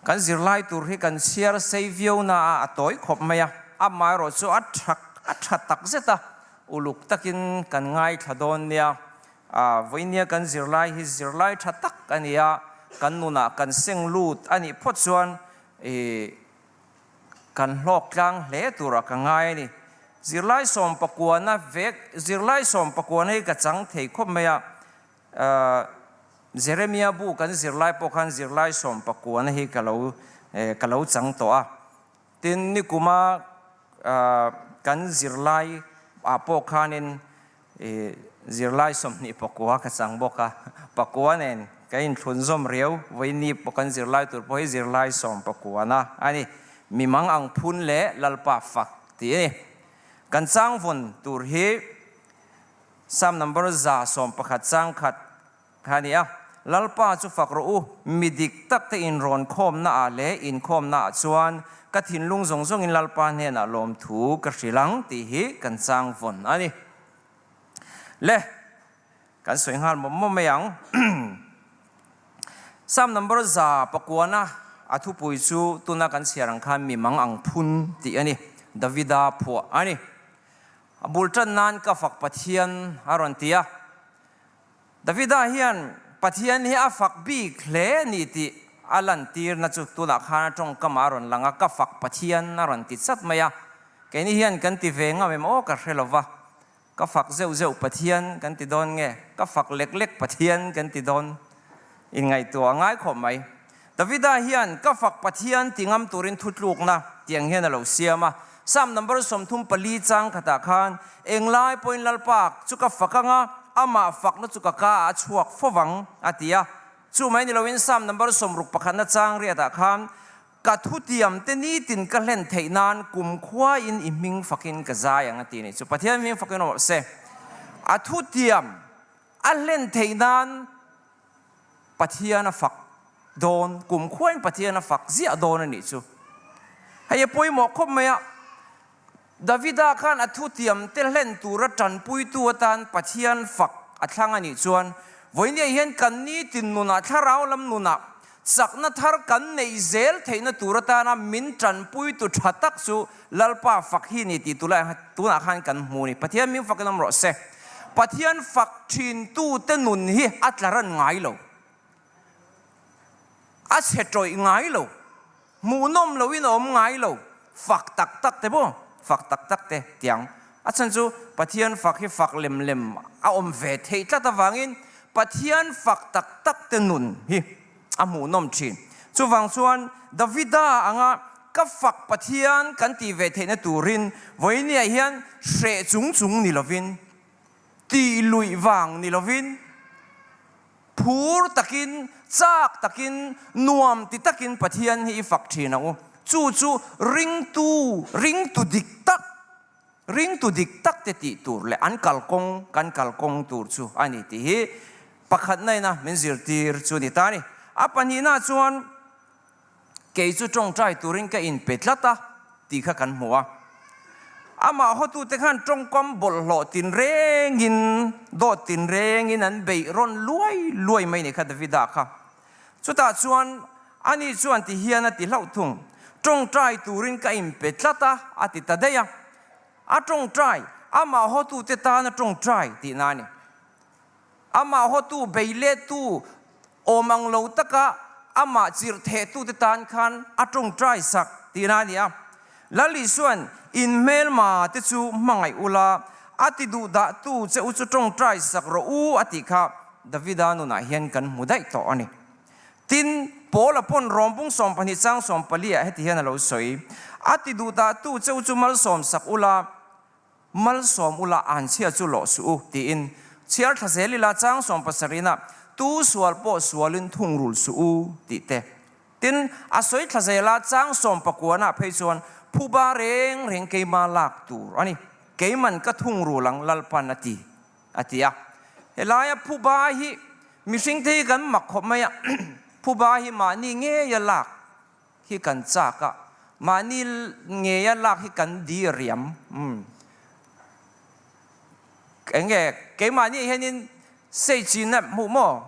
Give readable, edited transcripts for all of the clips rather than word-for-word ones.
Kan zirlai tur hi kan chhiar sei viau na a, a tawi khawp mai a, amaherawh chu a tha a tha tak zet a, uluk takin kan ngaithla dawn nia. A, vawinia kan zirlai hi zirlai tha tak a ni a, kan nunah kan seng lut a nih phawt chuan ih kan hlawk tlang hle turah ka ngai a ni. Zirlai sawmpakuana vek, zirlai sawmpakuana hi ka chang thei khawp mai a, Jeremia bu kan zirlai pawh khan zirlai sawmpakuana hi ka lo ka lo chang tawh a. Tin, nikuma kan zirlai ah pawh khanin zirlai 24 ka chang bawk a, pakua nen ka inthlunzawm riau. Vawiini pawh kan zirlai tur pawh hi zirlai sawmpakuana a ni. Mimang ang phun leh Lalpa fak tih a ni. Kan changvawn tur hi Psalm number 111 chang khat kha a ni a, Lalpa chu fak rawh u, mi dik tak te inrawn khawmna ah leh inkhawmna ah chuan ka thinlung zawng zawngin Lalpa hnenah lawmthu ka hrilh ang tih hi kan chang vawn a ni. Le, kan sawi nghal mawp mawp mai ang. Psalm number 109 a thupui chu tuna kan chhiar ang khan mi mang ang phun tih a ni, Davida phuah a ni. A bul tan nan ka fak Pathian a rawn ti a. Davida hian Pathian hi a fak bik hle ni tih a lantirna chu tunah khan a tawngkam ah a rawn lang a, ka fak Pathian a rawn ti chat mai a. Keini hian kan ti ve ngam em aw ka hre lo va, ka fak zeuh zeuh Pathian kan ti dawn nge, ka fak lek lek Pathian kan ti dawn inngaihtuah a ngai khawp mai. Davida hian ka fak Pathian ti ngam turin thutlukna tiang hian a lo siam a. Psalm number 34 chang khatah khan, Englai pawhin Lalpa chu ka fak anga, amah fakna chu ka ka ah a chhuak fo vang, a ti a. Chu mai ni loin Psalm number 61 na chang riatah khan, Ka thutiam te nitin ka hlen theih nan kumkhuain i hming fakin ka zai ang, a ti a nih chu. Pathian hming fakin awm rawh se. A thutiam a hlen theih nan Pathian a fak dawn, kumkhuain Pathian a fak ziah dawn a nih chu. Hei a pawimawh khawp mai a, Davida khan a thutiam te hlen tura tanpuitu atan Pathian fak a thlang a nih chuan, vawinia hian kan nitin nunah, thlarau lam nunah chakna thar kan neih zel theihna tur atana min tanpuitu tha tak chu Lalpa fak hi ni tih tunah khan kan hmu a ni. Pathian min fakin awm rawh se. Pathian fak thintute nun hi a tla ran ngai lo. A chhe tawih ngai lo. Hmuhnawm loin a awm ngai lo. Fak tak tak te maw? Fak tak tak te tiang. A chhan chu Pathian fak hi fak lem lem a awm ve theih tlat avangin Pathian fak tak tak te nun hi a hmuhnawm thin. Chuvang chuan Davida anga ka fak Pathian kan tih ve theihna turin vawinia hian hreh chung chung ni lovin, tih luih vang ni lovin, phur takin, chak takin, nuam ti takin Pathian hi i fak thin ang u. Chu chu ringtu, ringtu dik tak, Ringtu dik tak te tih tur leh an kalkawng, kan kalkawng tur chu a ni tih hi pakhatna ina min zirtir chu a ni ta a ni. A pahnihna chuan kei chu tawngtai turin ka inpe tlat a tih kha kan hmu a. Amah hawtute khan tawngkam bawlhhlawh tinrengin, dawt tinrengin an beih rawn luai luai mai ni kha Davida kha. Chutah chuan ani chuan ti hian a ti hlauh thung, Tawngtai turin ka inpe tlat a, a ti ta daih a. A tawngtai, amah hawtute tan a tawngtai tihna a ni. Amah hawtu bei lettu awm ang lo taka amah chirh thehtute tan khan a tawngtai sak tihna a ni a. Lal Isua'n in hmelma te chu hmangaih ula, a ti duh dahtu che u chu tawngtai sak rawh u a tih kha Davida nunah hian kan hmu daih tawh a ni. Tin, Paula pawn Rawmbung 12 chang 14 ah heti hian a lo sawi, A ti duh dahtu che u chu malsawm sak ula, malsawm ula anchhia chu lawh suh u, tiin. Chhiar thla zel ila chang 70 ah, Tu sual pawh sualin thungrul suh u, tih te. Tin, a sawi thla zela chang 19 ah phei chuan phuba reng reng keima lak tur a ni. Keiman ka thungrul ang Lalpan a ti, a ti a. Helaia phuba hi mihring te hi kan mak khawp mai a, phuba hi mahni ngeia lak hi kan chak a, mahni ngeia lak hi kan di riam. Umm. Enge keimahni hianin sei chin a hmuh maw?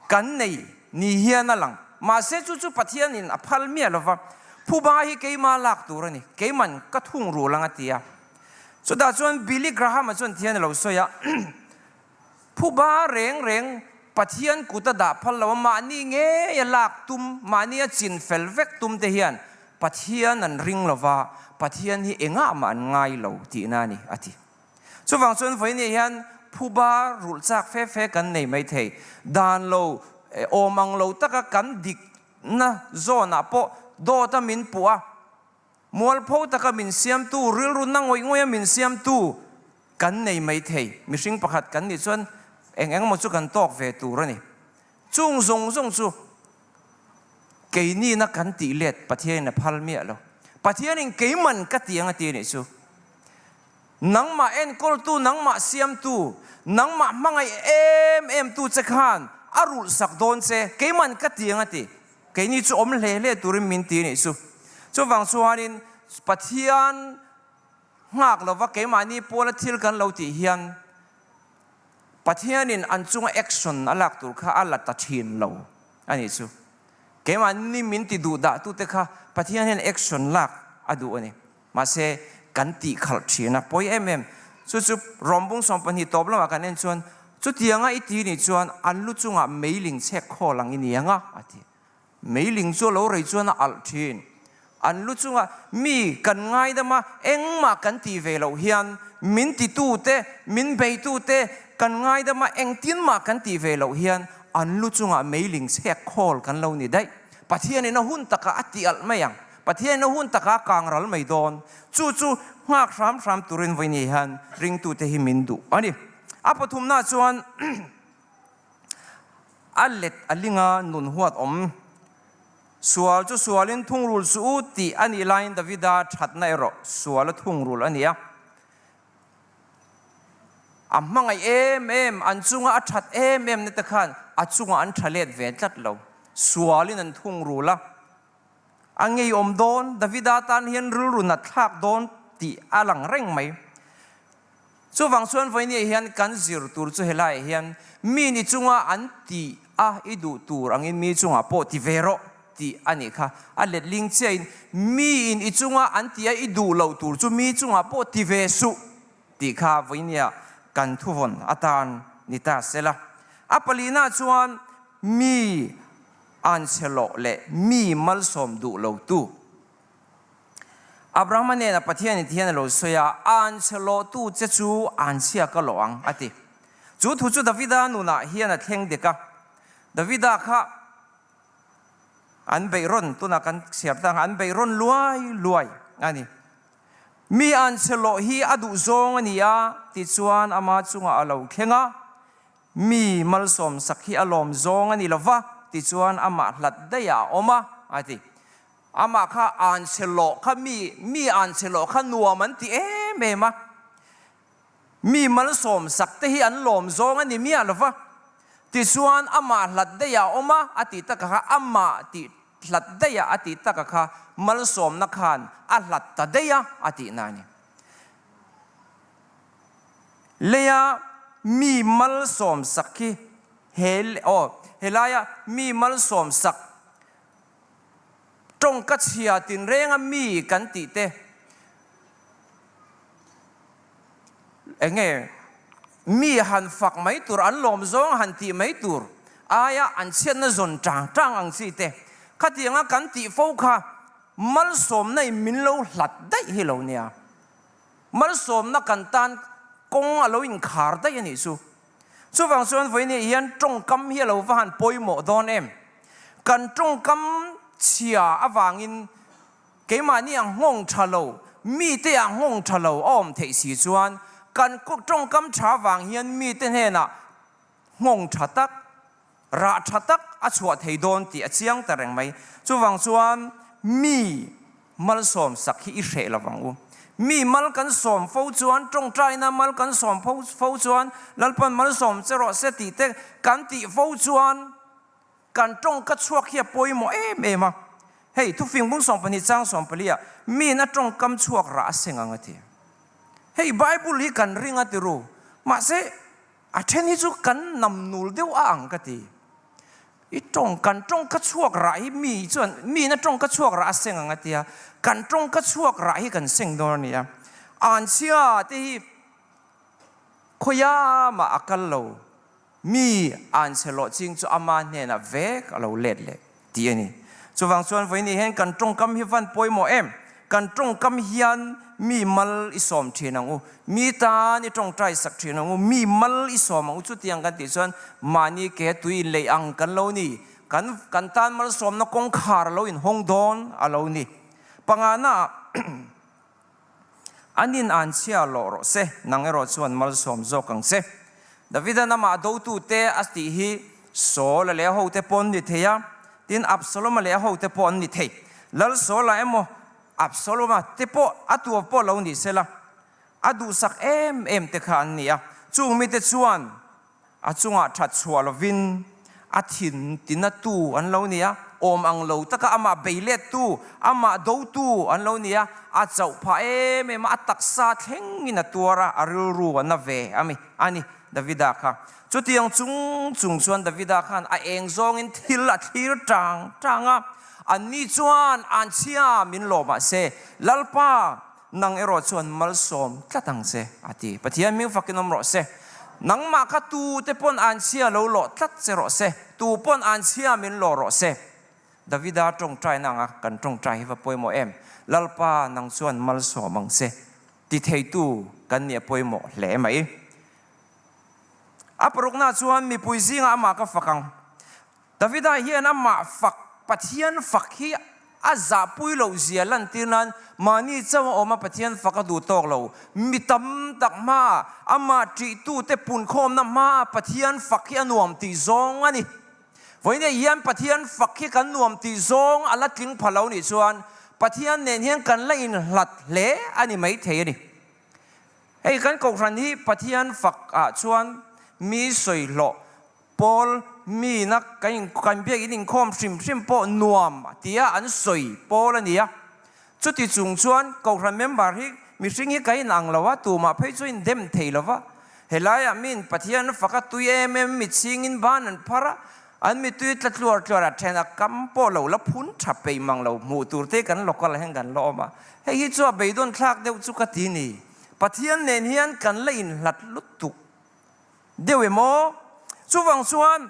Kan nei ni hian a lang. Mahse chu chu Pathianin a phal miah lova, phuba hi keima lak tur a ni, keiman ka thung rul ang a ti a. Chutah chuan Billy Graham-a chuan thian a lo sawi a, Phuba reng reng Pathian kut a dah phal lo a, mahni ngei a lak tum, mahni a chin fel vek tum te hian Pathian an ring lova, Pathian hi engah mah an ngai lo tihna a ni, a ti. Chuvang chuan vawiin hian phuba rulh chak fe fe kan nei mai thei. Dan lo awm ang lo taka kan dikna zawnah pawh dawta min puh a, mualpho taka min siamtu, rilru na ngawih ngawih a min siamtu kan nei mai thei. Mihring pakhat kan nih chuan eng eng emaw chu kan tawk ve tur a ni. Chung zawng zawng chu Keinina kan tih let Pathianin a phal miah lo. Pathianin keiman ka ti ang a ti a nih chu. Nangmah enkawltu, nangmah siamtu, nangmah hmangaih em em tu che khan a rulh sak dawn che, keiman ka ti ang a ti. Keini chu awm hle hle turin min ti a nih chu. Chuvang chuanin Pathian nghak lova keimahni pawla thil kan lo tih hian Pathianin an chunga action a lak tur kha a la ta thin lo a nih chu. Keimahni min ti duh dah tute kha Pathian hian action lak a duh a ni. Mahse, kan tih khalh thin a pawi em em. Chu chu Rawmbung 12 tawp lamah kan en chuan, Chutianga i ti nih chuan an lu chungah meiling chhek khawl ang i ni ang a, a ti. Meiling chu a lo rei chuan a alh thin. An lu chunga mi kan ngaidam a, engmah kan tih ve loh hian min titute, min beitute kan ngaidam a, engtin mah kan tih ve loh hian an lu chungah meiling chhek khawl kan lo ni daih. Pathianin a hun takah a tih alh mai ang. Pathianin a hun takah a kang ral mai dawn. Chu chu nghak hram hram turin vawiin hian ringtute hi min duh a ni. A pathumnaah chuan A let a linga nun huat awm. Sual chu sualin thungrul suh u tih a nih laiin Davida thatna erawh sual a thungrul a ni a. A hmangaih em em, an chunga a that em em na te khan a chungah an tha let ve tlat lo. Sualin an thungrul a. A ngeiawm dawn, Davida tan hian rilru nat thlak dawn tih a lang reng mai. Chuvang chuan vawinia hian kan zir tur chu helaiah hian mi ni chunga an ti a i duh tur angin mi chungah pawh ti ve rawh tih a nih kha. A letling chiahin miin i chunga an ti a i duh loh tur chu mi chungah pawh ti ve suh tih kha vawinia kan thuvawn atan ni ta sela. A palina chuan mi anchhe lawh leh mi malsawm duh lotu. Abrahama hnenah Pathianin ti hian a lo sawi a, Anchhe lawhtu che chu anchhia ka lawh ang, a ti. Chu thu chu Davida nunah hian a thleng dik a. Davida kha an beih rawn, tunah kan chhiar ta ang, an beih rawn luai luai a ni. Mi anchhe lawh hi a duh zawng a ni a, tichuan ama chungah a lo thleng a. Mi malsawm sak hi a lawm zawng a ni lo va, tichuan amah hlat daihah a awm a, a ti. Amah kha anchhe lawh kha mi, mi anchhe lawh kha nuam an ti em em a. Mi malsawm sak te hi an lawm zawng a ni miah lo va. Tichuan amah hlat daih a awm a, a tih taka kha amah tih hlat daih a, a tih taka kha malsawmna khan a hlat ta daih a, a tihna a ni. Leia mi malsawm sak hi he, aw, helaia mi malsawm sak Tawngka chhia tinrenga mi kan tih te enge mi han fak mai tur, an lawm zawng han tih mai tur aia an chhiatna zawn tang tang ang chi te khatianga kan tih fo kha malsawmna in min lo hlat daih hi lo nia. Malsawmna kan tan kawng a lo inkhar daih a nih chu. Chuvang chuan vawiin hian tawngkam hi a lo va han pawimawh dawn em? Kan tawngkam chhia avangin keimahni ang nghawng tha lo, mite ah nghawng tha lo a awm theih si chuan kan tawngkam tha avang hian mite hnenah nghawng tha tak, Rah tha tak a chhuah thei dawn tih a chiang ta reng mai. Chuvang chuan mi malsawm sak hi i hreh lo vang u. Mi mal kan sawm fo chuan, tawngtaina mal kan sawm fo chuan, Lalpan malsawm che rawh se tih te kan tih fo chuan kan tawngka chhuak hi a pawimawh em em a. Hei, thufing bung 12 chang 14 ah miin a tawngkam chhuak rah a seng ang a ti. Hei, Bible hi kan ring a ti ru. Mahse, A then hi chu kan nam nul deuh a ang ka ti. I tawng, kan tawngka chhuak rah hi mi chuan miin a tawngka chhuak rah a seng ang a tia, kan tawngka chhuak rah hi kan seng dawn a ni a. Anchhia te hi khawiah mah a kal lo, mi anchhe lawh ching chu ama hnenah vek a lo let leh tih a ni. Chuvang chuan vawiin hian kan tawngkam hi van pawimawh em? Kan tawngkam hian mi mal i sawm thin ang u, mi tan i tawngtai sak thin ang u, mi mal i sawm ang u chutiang kan tih chuan mahni ke tui inleih ang kan lo ni, kan kan tan malsawmna kawngkhar a lo inhawng dawn a lo ni. Pangana ah an in an chhia lawh rawh se, nang erawh chuan malsawm zawk ang che. Davidan amah dotute a tih hi Saul-a leh a hote pawh an ni thei a, tin Absalom-a leh a hote pawh an ni thei. Lal Saul-a emaw Absalom-a te pawh a tuar pawh lo ni sela, a duhsak em em te kha an ni a. Chung mite chuan a chungah that chhuah lovin a thin tinatu an lo ni a, awm ang lo taka amah bei lettu, amah dotu an lo ni a, a chauh phah em em a, a taksa thlengin a tuar a, a rilru a na ve a mi a ni Davida kha. Chutiang chung chung chuan Davida khan a eng zawngin thil a thlir tang tang a, anni chuan an chhia min lawm ah se, Lalpa, nang erawh chuan malsawm tlat ang che, a ti. Pathian hming fakin awm rawh se. Nangmah kha tute pawn an chhia lo lawh tlat che rawh se, tu pawn an chhia min lawh rawh se. Davida tawngtaina anga kan tawngtai hi va pawimawh em? Lalpa, nang chuan malsawm ang che, ti theitu kan nih a pawimawh hle mai. A parukna chuan mipui zingah amah ka fak ang. Davida hian amah fak, Pathian fak hi a zahpui loh zia lantir nan mahni chauh a awm a, Pathian fak a duh tawk lo. Mi tam tak hmaah, amah ṭihtute punkhawmna hmaah Pathian fak hi a nuam tih zawng a ni. Vawiinah hian Pathian fak hi kan nuam tih zawng a la tling pha lo nih chuan Pathian nen hian kan la inhlat hle a ni maithei a ni. Hei kan kohhran hi Pathian fak ah chuan mi sawi hlawh pawl mi na kan in kan biak in inkhawm hrim hrim pawh nuam tia an sawi pawl a ni a. Chuti chung chuan kohhran member hi mihring hi ka in ang lo a, tumah phei chu in dem thei lo va. Helaiah min Pathian fak a tui em em mi chhingin ban an phar a, an mitui tla tluar tluar a then a kam pawh lo la phun tha peih mang lo hmuh tur te kan local ah hian kan la awm a. Hei hi chu a beidawn thlak deuh chu ka ti ni. Pathian nen hian kan la inhlat lutuk deuh em aw? Chuvang chuan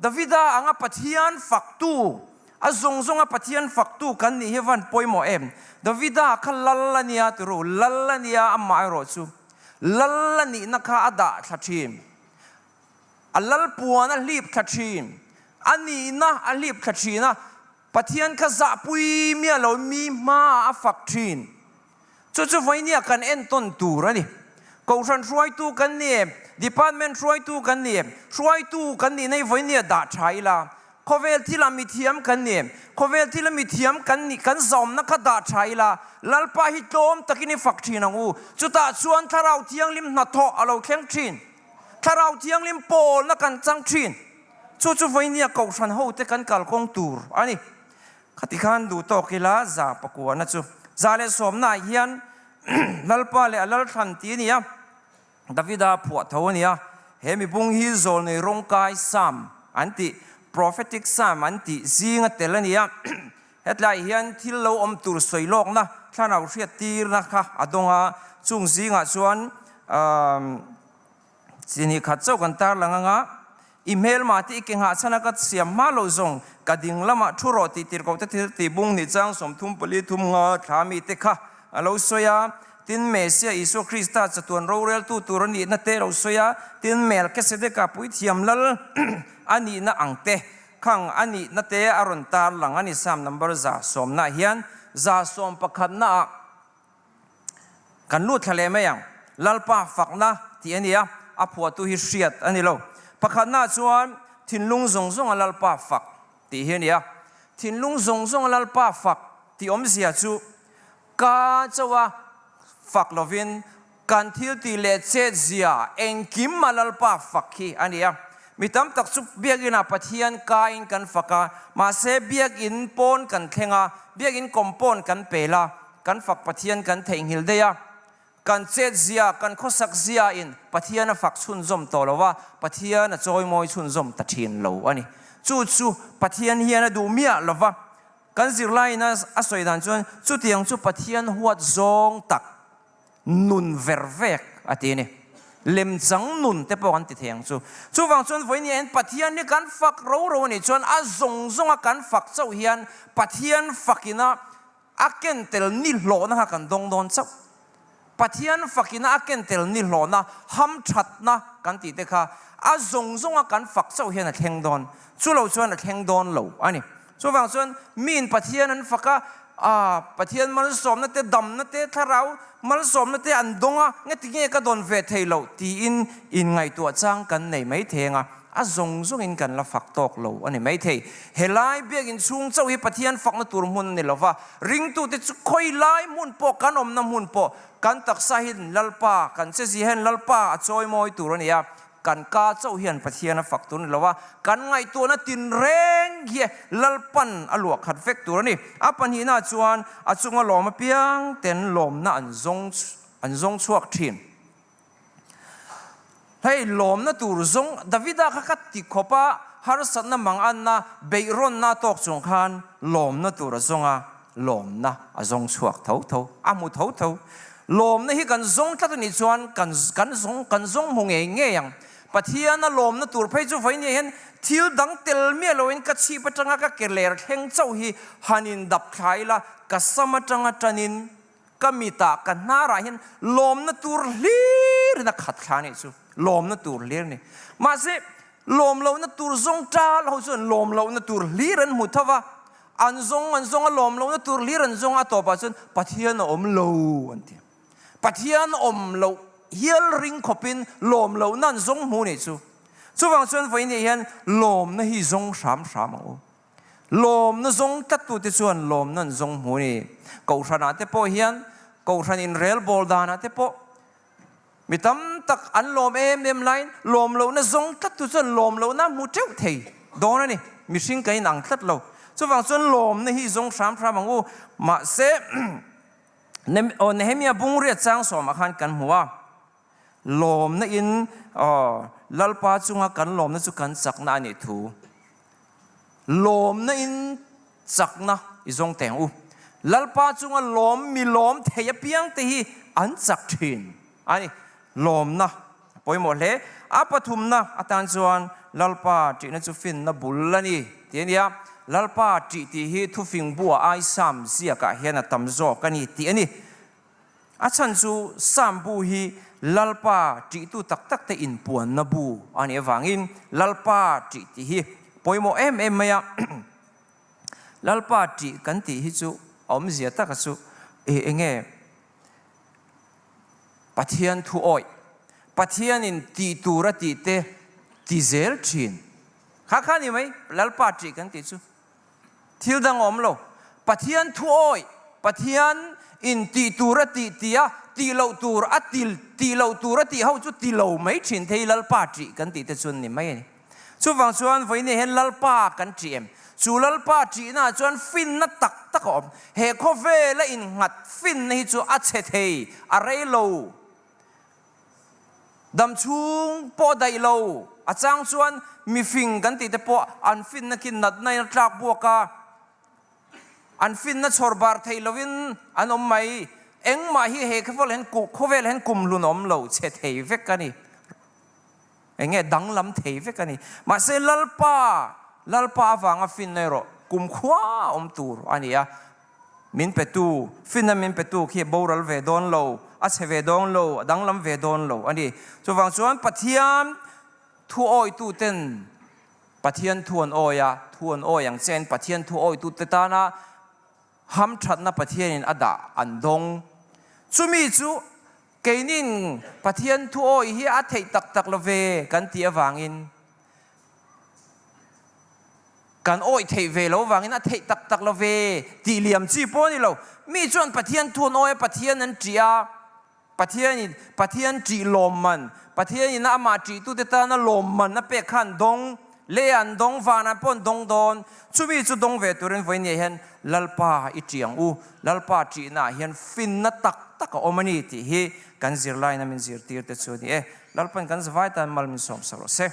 Davida anga Pathian faktu, a zawng zawnga Pathian faktu kan nih hi van pawimawh em? Davida kha lal a nia ti ru, lal a nia amah erawh chu lal a nihna kha a dah thla thin. A lal puan a hlip thla thin, a nihna a hlip thla thin a, Pathian kha zahpui miah lo mi hmaah a fak thin. Chu chu vawinia kan entawn tur a ni. Kohhran hruaitu kan ni em? Department hruaitu kan ni em? Hruaitu kan nihna hi vawinia dah tha ila. Khawvel thila mithiam kan ni em? Khawvel thila mithiam kan nih kan zawmna kha dah tha ila. Lalpa hi tlawm takin i fak thin ang u. Chutah chuan Thlarau Thianghlim hnathawh a lo thleng thin. Thlarau Thianghlim pawlna kan chang thin. Chu chu vawinia kohhran hote kan kalkawng tur a ni. Khati khan duh tawk ila 109na chu 110na ah hian Lalpa leh a Lalthlan tih a ni a, Davida phuah tho a ni a. He mibung hi zawlnei rawngkai Psalm an tih, Prophetic Psalm an tih zinga tel a ni a. Hetlai hian thil lo awm tur sawi lawkna thlarau hriat tirna kha a dawng a, chung zingah chuan Chini khat chauh kan tarlang anga, I hmelma te i ke nghah chhan a ka siam hma lo zawng, ka ding lamah thu rawh tih tirhkoh te thil tih bung hnih chang 30 pali thum nga thla mi te kha a lo sawi a, tin Mesia Isua Krista chatuan roreltu tur a nihna te lo sawi a, tin Melkesedeka puithiam lal a nihna ang te khang a nihna te a rawn tarlang a ni Psalm number 110 ah hian 111 ah Kan lut thla leh mai ang. Lalpa fakna tih a ni a, a phuahtu hi hriat a ni lo. Pakhatnaah chuan thinlung zawng zawnga Lalpa fak tih hi a ni a. Thinlung zawng zawnga Lalpa fak tih awmzia chu ka chauha fak lovin kan thil tih leh chetzia engkim a Lalpa fak hi a ni a. Mi tam tak chu biakinah Pathian kain kan fak a, mahse biakin pawn kan thleng a, biakin compound kan pel a, Kan fak Pathian kan theihnghilh daih a, kan chetzia, kan khawsak ziain Pathian a fak chhunzawm tawh lo a, Pathian a chawimawi chhunzawm ta thin lo a ni. Chu chu Pathian hian a duh miah lo va. Kan zirlaiin a sawi dan chuan chutiang chu Pathian huat zawng tak nun ver vek a ti a ni. Lemchang nun te pawh kan ti thei ang chu. Chuvang chuan vawiin hian Pathian hi kan fak ro ro a nih chuan a zawng zawnga kan fak chauh hian Pathian fakina a ken tel ni hlawhna kha kan dawng dawn chauh. Pathian fakina a ken tel ni hlawhna, hamthatna kan tih te kha a zawng zawnga kan fak chauh hian a thleng dawn. Chu lo chuan a thleng dawn lo a ni. Chuvang chuan miin Pathian an fak a, ah, Pathian malsawmna te, damna te, thlarau malsawmna te an dawng a, ngeti nge ka dawn ve thei loh tiin inngaihtuah chang kan nei mai thei ang a. A zawng zawngin kan la fak tawk lo a ni maithei. Helai biakinn chhung chauh hi Pathian fakna tur hmun a ni lo va, ringtute chu khawi lai hmun pawh, kan awmna hmun pawh, kan taksa hian Lalpa, kan chezia hian Lalpa a chawimawi tur a ni a, kan ka chauh hian Pathian a fak tur a ni lo va, kan ngaihtuahna tinreng hi Lalpan a luah khat vek tur a ni. A pahnihna chuan a chunga lawm apiang ten lawmna an zawng an zawng chhuak thin. Hei lawmna tur zawng Davida kha ka ti khawp a, harsatna manganna, beihrawnna a tawk chung khan lawmna tur a zawng a, lawmna a zawng chhuak tho tho, a hmu tho tho. Lawmna hi kan zawng tlat a nih chuan kan kan zawng kan zawng hmu ngei ngei ang. Pathiana lawmna tur phei chu vawinia hian thil dang tel miah loin ka chhip atanga ka ke ler thleng chauh hi han indap thla ila, ka sam atanga tanin Ka mitah ka hnarah hian lawmna tur hlir in a khat thla anih chu, lawmna tur hlir a ni. Mahse, lawm lohna tur zawng tal ho chuan lawm lohna tur hlir an hmu tho va, an zawng an zawng a, lawm lohna tur hlir an zawng a, a tawpah chuan Pathian a awm lo an ti. Pathian awm loh hial ring khawpin lawm lohna an zawng hmu anih chu. Chuvang chuan vawiin hian lawmna hi zawng hram hram ang u. Lawmna zawng tlattute chuan lawmna an zawng hmu a ni. Kohhranah te pawh hian, kohhran inrelbawl danah te pawh mi tam tak an lawm em em laiin lawm lohna zawng tlattu chuan lawm lohna a hmu teuh thei dawn a ni. Mihring kan inang tlat lo. Chuvang chuan lawmna hi zawng hram hram ang u. Mahse, Nehemia bungriat chang sawmah khan kan hmu a. Lawmna in Lalpa chunga kan lawmna chu kan chakna a nih thu. Lawmna in chakna i zawng teng u. Lalpa chunga lawm mi lawm thei apiang te hi an chak thin a ni. Lawmna a pawimawh hle. A pathumna atan chuan Lalpa ṭihna chu finna bul a ni tih a nia. Lalpa ṭih tih hi thufing buah Aisam ziakah hian a tam zawk a ni tih a ni. A chhan chu Sam bu hi Lalpa ṭihtu tak tak te inpuanna bu a nih avangin Lalpa ṭih tih hi pawimawh em em mai a. Lalpa ṭih kan tih hi chu a awmzia taka chu eng nge? Pathian thu awih, Pathianin tih tur a tih te ti zel ṭhin. Kha kha a ni mai Lalpa ṭih kan tih chu. Thil dang awm lo. Pathian thu awih, Pathian in tih tur a tih tih a, tih loh tur a ti, tih loh tur a tih ho chu ti lo mai thin thei Lalpa ṭih kan tih te chuan ni mai a ni. Chuvang chuan vawiin hian Lalpa kan ṭih em? Chu Lalpa ṭihnaah chuan finna tak tak a awm. He khawvela innghat finna hi chu a chhe thei, a rei lo. Dam chhung pawh daih lo, a chang chuan mifing kan tih te pawh an finna khi natna in a tlak buak a, an finna chhawr bar thei lovin an awm mai. Engmah hi he khawvel hian khawvel hian kum hlun awm lo, chhe thei vek a ni. Eng nge danglam thei vek a ni. Mahse Lalpa, Lalpa avanga finna erawh kumkhua awm tur a ni a. Min petu, finna min petu khi a boral ve dawn lo, a chhe ve dawn lo, a danglam ve dawn lo a ni. Chuvang chuan Pathian thu awituten Pathian thu an awi a, thu an awi ang chiahin Pathian thu awitute tana hamthatna Pathianin a dah an dawng. Chumi chu keinin Pathian thu awi hi a theih tak tak lo ve kan tih avangin, Kan awih theih ve lo vangin a theih tak tak lo ve tih liam chi pawh a ni lo. Mi chuan Pathian thu an awi a, Pathian an ṭih a, Pathianin Pathian ṭih lawmman, Pathianin amah ṭihtute tana lawmman a pek kha an dawng, lei an dawng, vanah pawh an dawng dawn. Chumi chu dawng ve turin vawinia hian Lalpa i ṭih ang u, Lalpa ṭihnaah hian finna tak tak a awm a ni tih hi kan zirlaina min zirtirte chu a ni e. Lalpan kan zavai tan mal min sawmsak rawh se.